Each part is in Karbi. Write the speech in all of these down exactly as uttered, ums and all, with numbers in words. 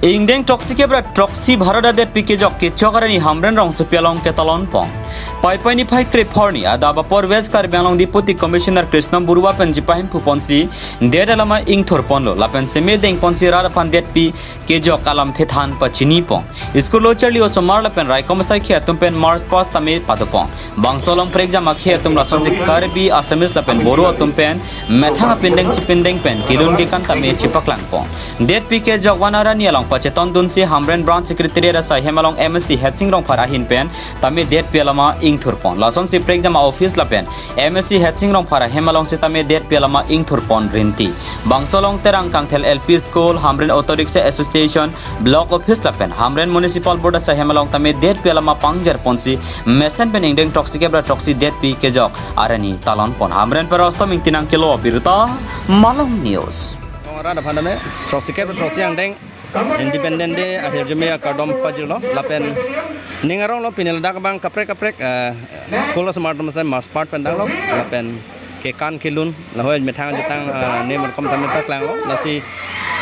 Ingdeng throksi kep ra throksi Bharat adetpi kejok kechok arni Hamren rongsopi along ketalon pon. Paipai niphai krepho arni adap apor West Karbi Anglong Deputy Commissioner Krishna Baruah pen chepahemphu ponsi det alama ingthur ponlo lapen seme deng ponsi rat aphan detpi kejok alamthe than pachini pon. School lo charli osomar lapen raikom asaikhi atum pen march past tame pado pon. Bangso along prekjam akhei atum lasonsi Karbi, Assamese lapen Boro atum pen methang apindeng chipindeng pen kelun kekan tame chepaklang pon. Detpi kejok van arni along pachetong dunsi Hamren Branch Secretariat asai hem along M A C Headsing Rongphar ahin pen tame detpi alama ingthur pon. Lasonsi prekjam a-office lapen M A C Headsing Rongphar ahem along sitame detpi alama ingthur pon rinti. Bangso along Terang Kangthel L P School, Hamren Auto Rickshaw Association, Block Office lapen Hamren Municipal Board asai hem along tame detpi alama pangjar ponsi mesen pen ingdeng throksi kep ra throksi detpi kejok arni talon pon. Hamren pen Rostom Ingti nangkelo birta, Malong News. Rat aphan tame throksi kep ra throksi angdeng Independence Day ahirjume akardom pajirlo lapen ning aronglo pini ladak abang kaprek kaprek, eh, school osomar atum asai march past pen danglo lapen kekan kelun lahai methang jutang, eh, nem rokom tame paklanglo. Lasi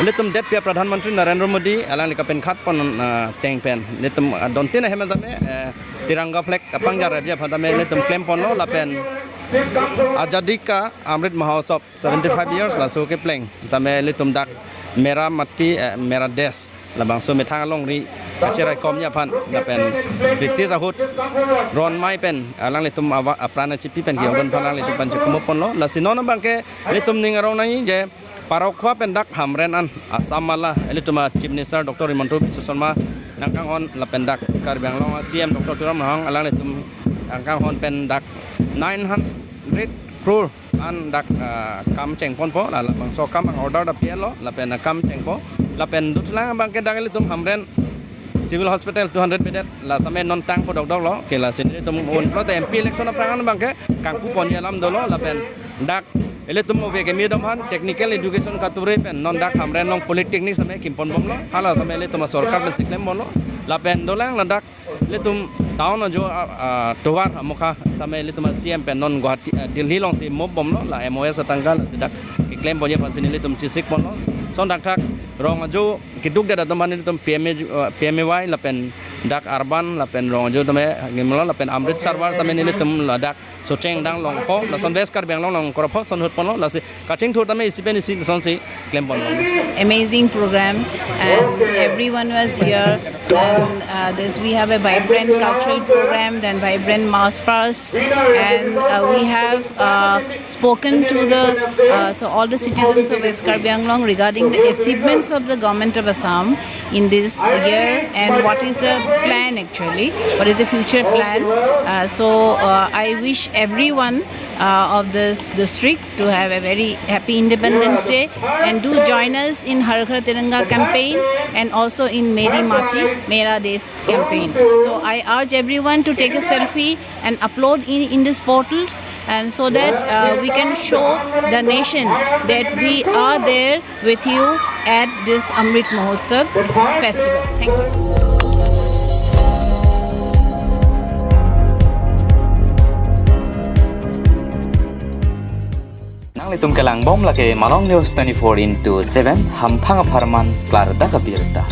ilitum detpi a Pradhan Mantri Narendra Modi alangli kapenkhat pon, eh, ateng pen ilitum, eh, dontin ahem tame, eh, Tiranga flag kapangjar aji aphan tame ilitum klem ponlo lapen Azadi Ka Amrit Mahotsav seventy-five years laso kepleng tame ilitum dak Mera Mati, eh, Mera Desh labangso methang alongri kacheraikomji aphan lapen British ahut ronmai pen alanglitum ava-, apran achipi pen kiyong aphan alanglitum pen chekumo ponlo. Lasi non abangke ilitum ning arong nangji je parokwa pen dak Hamren an Assam mala ilitum a Chief Minister Doctor Himanta Biswa Sarma nangkanghon lapen dak Karbi Anglong a C M Doctor Tuliram Ronghang alanglitum nangkanghon pen dak nine hundred crore an dak, ah, kam chengponpo, la labangso akam ang order ta pielo lapen akam chengpo lapen dothulang abangke dak ilitum Hamren Civil Hospital two hundred bedded la same non tangpo dokdoklo. Ke lasi ilitum unplot M P election aphrang an abangke kangpu ponji alam dolo lapen dak ilitum ove keme atum aphan technical education kature pen non dak Hamren along polytechnic same kimpon bomlo, hala same ilitum a sorkar pensi klem bomlo lapen dolang ladak ilitum town ajo, ah, ah, tovar amokha same ilitum a C M pen non Guwahati, ah, Delhi alongsi move bomlo, la M O S atangka lasi dak keklem ponji aphansi ilitum chesik ponlo. Lason dak thak rong ajo keduk det atum aphan ilitum P M A, ah, P M A Y lapen dak urban lapen rong ajo tame ngimlo lapen Amrit Sarovar tame ilitum ladak Socheng dang longpo, lason West Karbi Anglong along kropo son hut ponlo, lasi kachingthur tame isi pen isi lasonsi klem ponlo. Amazing program, and everyone was here. And, uh, this, we have a vibrant cultural program, then vibrant march past, and, uh, we have, uh, spoken to the, uh, so all the citizens of West Karbi Anglong regarding the achievements of the government of Assam in this year and what is the plan actually, what is the future plan. Uh, so, uh, I wish everyone, uh, of this district to have a very happy Independence Day and do join us in Har Ghar Tiranga campaign and also in Meri Mati Mera Desh campaign. So I urge everyone to take a selfie and upload in, in these portals, and so that, uh, we can show the nation that we are there with you at this Amrit Mahotsav festival. Thank you. Nanglitum kelang bom lake Malong News twenty-four into seven, hamphang apharman klardak abirta.